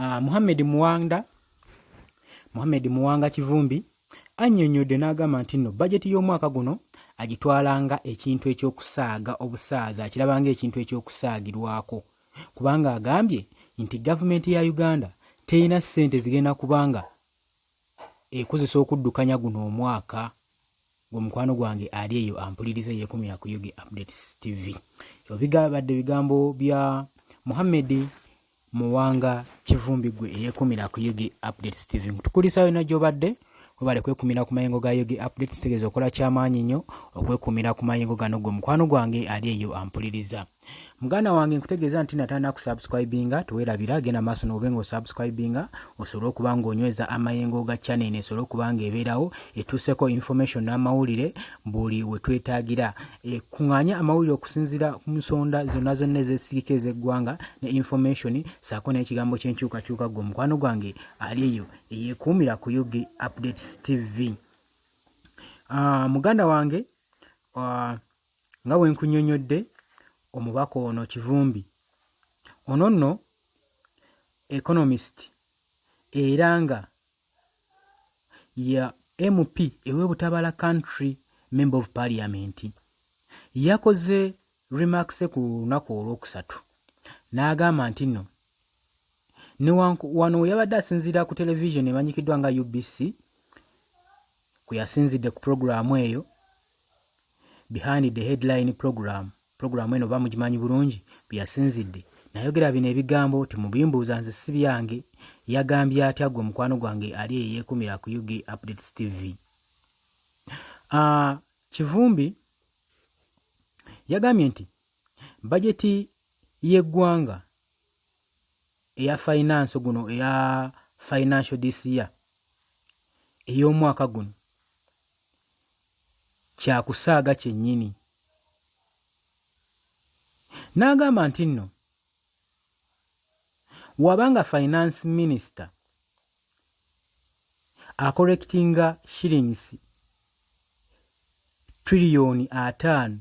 Muhammed Muwanda, Muhammed Muwanga Kivumbi annyonnyodde n'agamba nti nno bajeti y'omwaka guno agitwala nga ekintu eky'okusaaga obusaaza, akiraba nga ekintu eky'okusaagirwako kubanga agambye nti gavumenti ya Uganda terina ssente zigenda kubanga ekozesa okuddukanya guno omwaka. Gwe mukwano gwange ali eyo ampuliriza yekumira ku Ug Updates TV. Ebigabadde bigambo bya Muhammed Muwanga Kivumbi, gwe eyekumira ku Ug Updates TV. Nkutukulisa yonna gy'obadde, webale kwekumira ku mayengo ga Ug Updates. Tegeeza okola kyamaanyi nnyo okwekumira ku mayengo gano, gwe mukwano gwange ali eyo ampuliriza. Muganda wange, nkutegeeza nti natandika kusubscribinga, tewerabira, genda maaso nobe nga osubscribinga osobole okuba nga onyweza amayengo ga channel esobole okuba nga ebeerawo etuuseko information n'amawulire buli we twetaagira. E, kuŋŋaanya amawulire okusinziira ku nsonda zonna zonna ezesigika ez'eggwanga ne information saako n'ekigambo ky'enkyukakyuka, gwe omukwano gwange ali eyo eyeekuumira ku Ug Updates TV. Muganda wange, nga bwe nkunyonyodde, omubaka ono Kivumbi ono nno economist era nga ya MP ew'e Butabala Country Member of Parliament, yakoze remarks ku lunaku olwokusatu n'agamba nti nno wano yabadde asinziira ku television emanyikiddwa nga UBC, kwe yasinzidde ku pulogulaamu eyo Behind the Headline program. Pulogulaamu eno bamugimanyi bulungi. Bye yasinzidde nayogera bino ebigambo, temubimbuuza, nze si byange. Yagambye atya, gwe mukwano gwange ali eyeekumira ku Ug Updates TV? Kivumbi yagambye nti bajeti y'eggwanga eya finance guno, eya financial this year, ey'omwaka guno, kyakusaaga kyennyini, n'agamba nti nno wabanga finance minister acollectinga shillings triliyoni 50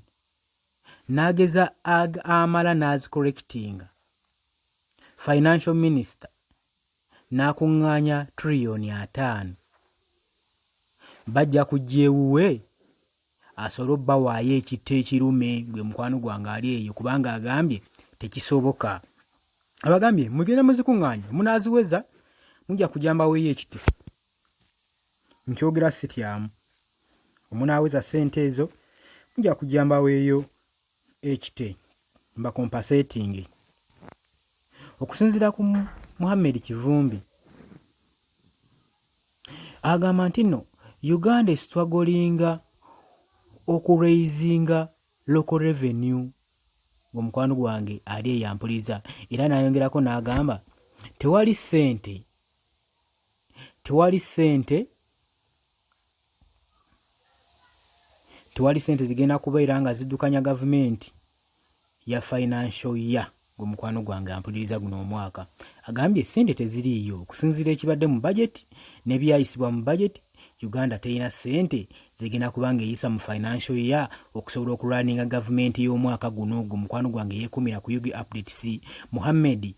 n'ageza amala n'azicollectinga, financial minister n'akuŋŋaanya triliyoni 50, bajja kujja ewuwe asobole obbawaayo ekitto ekirume, gwe mukwano gwange ali eyo, kubanga agambye tekisoboka. Abagambye mugenda muzikuŋŋaanya, munaaziweza, mujja kujja mbaweeyo ekitto. Nkyogera sityamu, omunaaweza ssente ezo mujja kujja mbaweeyo ekite mbacompensating. Okusinziira ku Muhammed Kivumbi, agamba nti nno Uganda estrugglinga okuraisinga local revenue, ng'omukwano gwange ali eyampuliza, era n'ayongerako n'agamba tewali ssente, tewali ssente, tewali ssente zigenda kubeera nga ziddukanya gavumenti ya financial year. Gwe mukwano gwange ampuliriza, guno omwaka agambye ssente teziriiyo. Okusinziira ekibadde mu budget n'ebyayisibwa mu budget, Uganda terina ssente zigenda kuba nga eyisa mu financial year okusobola okurunninga gavumenti y'omwaka guno. Gwe mukwano gwange yeekumira ku Ug Updates, Muhammed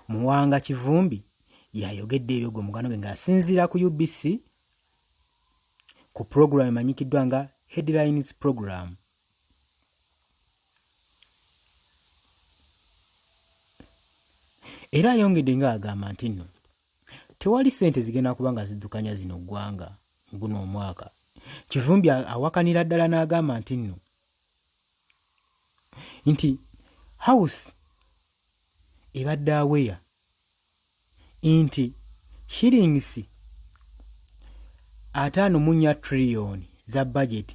Muwanga Kivumbi yayogedde ebyo, gwe mukwano gwe, ng'asinziira ku UBC ku program emanyikiddwa nga Headlines program. Era ayongedde ng'agamba nti nno tewali ssente zigenda kuba nga ziddukanya zino ggwanga guno omwaka. Kivumbi awakanira ddala n'agamba nti nno nti house ebadde aweya nti shillings 54 triliyoni za budget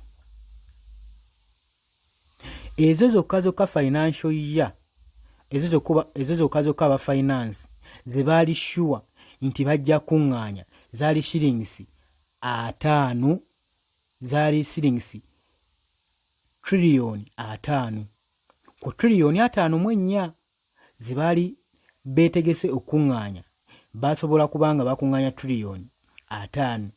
ezo zokka zokka financial year, ezo zokka zokka aba finance ze baali sure nti bajja kuŋŋaanya zaali shillings 50, zaali shillings triliyoni 50 ku triliyoni 54 ze baali beetegese okukuŋŋaanya. Basobola kubanga bakuŋŋaanya triliyoni 50.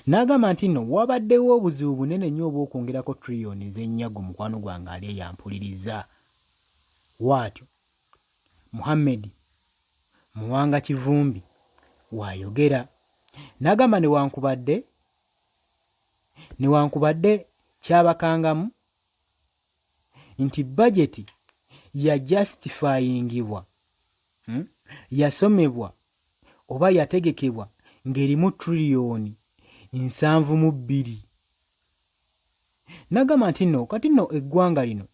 N'agamba nti nno wabaddewo obuzibu bunene nnyo obw'okwongerako triliyoni z'ennyago. Mukwano gwange ali eyampuliriza, waatyo Muhammed Muwanga Kivumbi waayogera n'agamba newankubadde kyabakangamu nti bajeti ya justifyingibwa, yasomebwa oba yategekebwa ng'erimu triliyoni 72. N'agamba nti nno kati nno eggwanga lino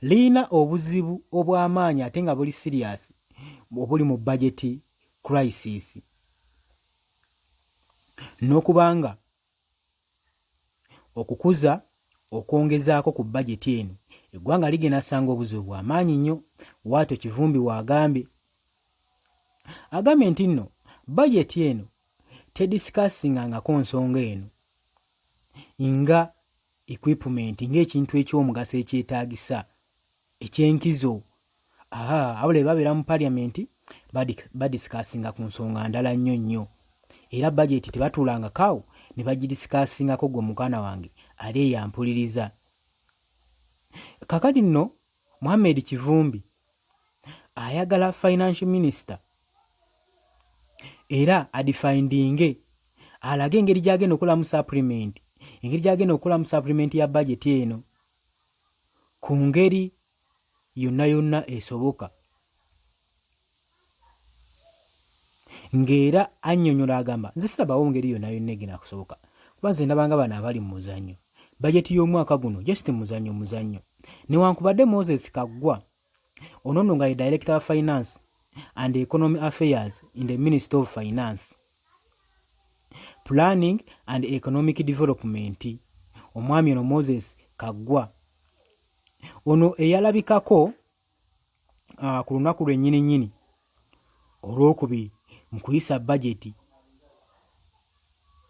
lirina obuzibu obw'amaanyi ate nga buli siriyasi obuli mu bajeti crisis, n'okubanga okukuza okwongezaako ku bajeti eno eggwanga ligenda sanga obuzibu bw'amaanyi nnyo. Waatyo Kivumbi waagambye, agambye nti nno bajeti eno tedisikasingangako nsonga eno nga equipment, ng'ekintu eky'omugaso ekyetaagisa ekyenkizo. Aha, abula babeera mu parliament badisikasinga ku nsonga ndala nnyo nnyo, era bajeti tebatuulangakaawo ne bagidisikasingako. Gwe mukana wange ali eyampuliriza kakati nno Muhammed Kivumbi ayagala financial minister era adifindinge alage engeri gyagenda okukolamu supplement, engeri gyagenda okukolamu supplement ya bajeti eno ku ngeri yonna yonna esoboka, ng'era annyonnyola agamba nze sirabawo ngeri yonna yonna egenda kusoboka, kuba nze ndabanga bano abali mu muzannyo. Bajeti y'omwaka guno just muzannyo muzannyo. Newankubadde Moses Kaggwa ono nno nga ye director wa finance and economy affairs in the ministry of finance, planning and economic development, omwami ono Moses Kaggwa ono eyalabikako ku lunaku lwennyini nnyini olwokubiri mu kuyisa bajeti,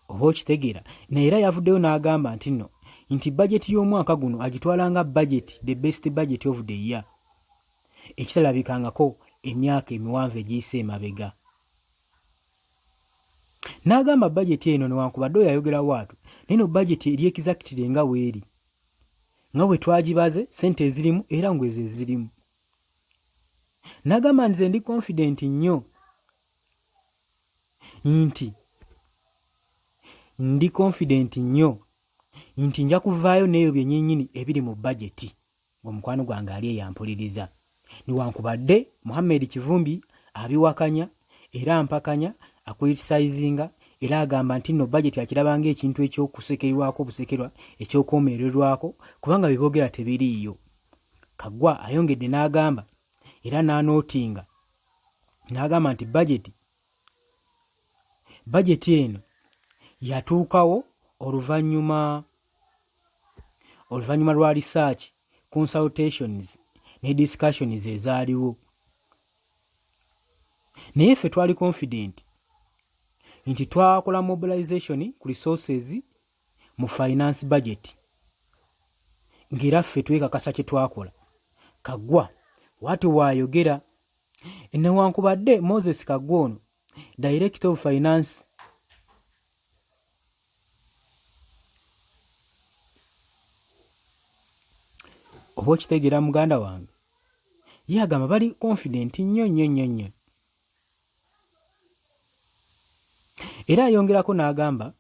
oba okitegeera, naye era yavuddeyo n'agamba nti nno nti bajeti y'omwaka guno agitwala nga bajeti the best budget of the year ekitalabikangako emyaka emiwanvu egiyise emabega. N'agamba bajeti eno newankubadde oyo ayogera waatu, naye no bajeti eri exactly nga weeri nga bwe twagibaze, sente ezirimu era ngwezo ezirimu. N'agamba nze ndi confident nnyo nti ndi confident nnyo nti nja kuvaayo n'ebyo byennyinnyini ebiri mu bajeti. Ng'omukwano gwange ali eyampuliriza, newankubadde Muhammed Kivumbi abiwakanya era ampakanya, akuritisayizinga era agamba nti nno bajeti akiraba ng'ekintu eky'okusekererwako obusekerwa, eky'okwomererwako, kubanga bye boogera tebiriiyo. Kaggwa ayongedde n'agamba era n'anootinga n'agamba nti bajeti eno yatuukawo oluvannyuma lwa research, consultations ne discussions ezaaliwo, naye ffe twali confident nti twakola mobilization ku resources mu finance budget, ng'era ffe twekakasa kye twakola. Kaggwa waati waayogera. Newankubadde Moses Kaggwa ono director of finance oba okitegeera muganda wange, ye agamba bali confident nnyo nnyo nnyo nnyo. Era ayongerako n'agamba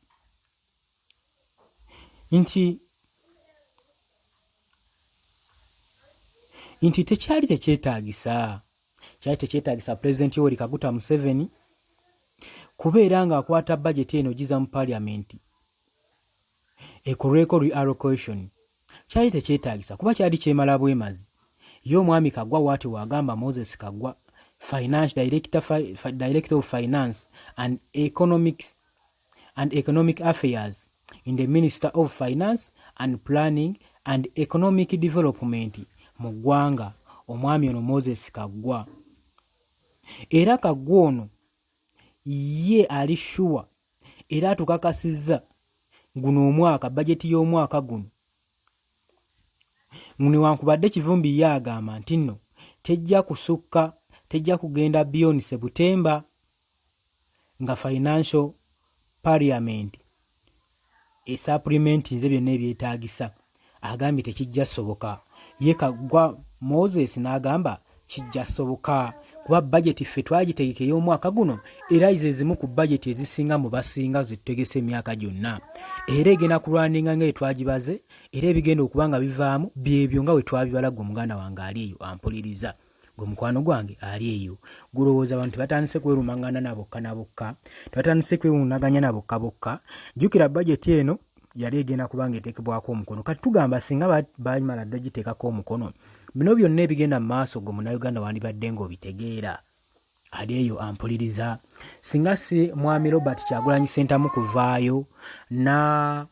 nti tekyali tekyetaagisa, kyali tekyetaagisa Pulezidenti Yoweri Kaguta Museveni kubeera ng'akwata bajeti eno giza mu paliamenti ekolweko reallocation. Kyali tekyetaagisa kuba kyali kyemala bwemazi. Ye omwami Kaggwa waati waagamba, Moses Kaggwa, finance director, director of finance and economics and economic affairs in the minister of finance and planning and economic development mu ggwanga, omwami ono Moses Kaggwa. Era Kaggwa ono ye ali sure era atukakasizza guno omwaka, bajeti y'omwaka guno, newankubadde Kivumbi ye agamba nti nno tejja kusukka, tejja kugenda beyond September nga financial parliament esupplement nze byonna ebyetaagisa. Agambye tekijja soboka. Ye Kaggwa Moses n'agamba Kijja soboka kuba bajeti ffe twagitegeka ey'omwaka guno, era ze zimu ku bajeti ezisinga mu basinga zetutegese emyaka gyonna, era egenda kulwaninga nga etwagibaze, era ebigenda okuba nga bivaamu byebyo nga bwe twabibala. Gwe muganda wange ali eyo ampuliriza, gwe mukwano gwange ali eyo, gulowooza abantu tebatandise kwerumangana na bokka na bokka, tebatandise kwewunaganya na bokka bokka? Jjukira bajeti eno yali egenda kuba nga eteekebwako omukono. Kati tugamba singa bamala dda ogiteekako omukono, bino byonna ebigenda mu maaso gwe Munnayuganda wandibadde ng'obitegeera. Ali eyo ampuliriza, singa si mwami Robert Kyagulanyi Ssentamu kuvaayo na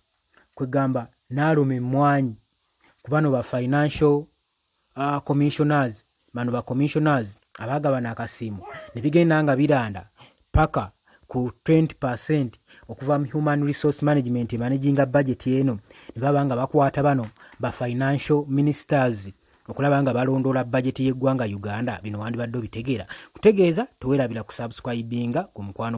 kwegamba n'aluma emmwanyi ku bano ba financial commissioners, bano ba commissioners abaagabana akasiimo ne bigenda nga biranda paka ku 20% okuva mu human resource management managinga budget eno, ne baba nga bakwata bano ba financial ministers okulaba nga balondoola budget y'eggwanga Uganda, bino wandibadde obitegeera. Kutegeeza teweerabira kusubscribinga ku mukwano.